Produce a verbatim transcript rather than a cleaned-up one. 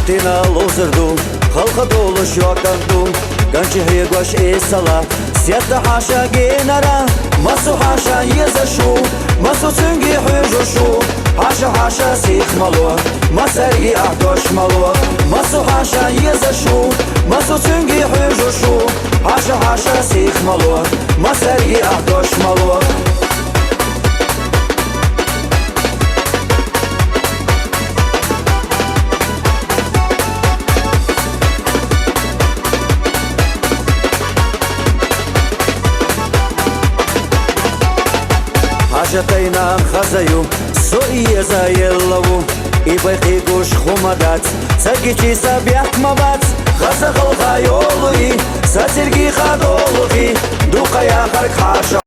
Тина ловзар ду, халха долаш йоакан ду, ганчи хьегаш эсала, сетта хьаша генара, масу хьаша еза шу, масу цунги хьужу шу, хьаша хьаша сих мало, масарги ахдош мало, масу хьаша еза шу, масу цунги хьужу шу, хьаша хьаша сих мало, масарги ахдош мало. Хьажа тайна хазаю, со иеза еллаву, и байхи гуш хумадац, цаги чи са бяхмабац, хаза халха йолуи, са цирги хадолухи, дукая харк хьаша.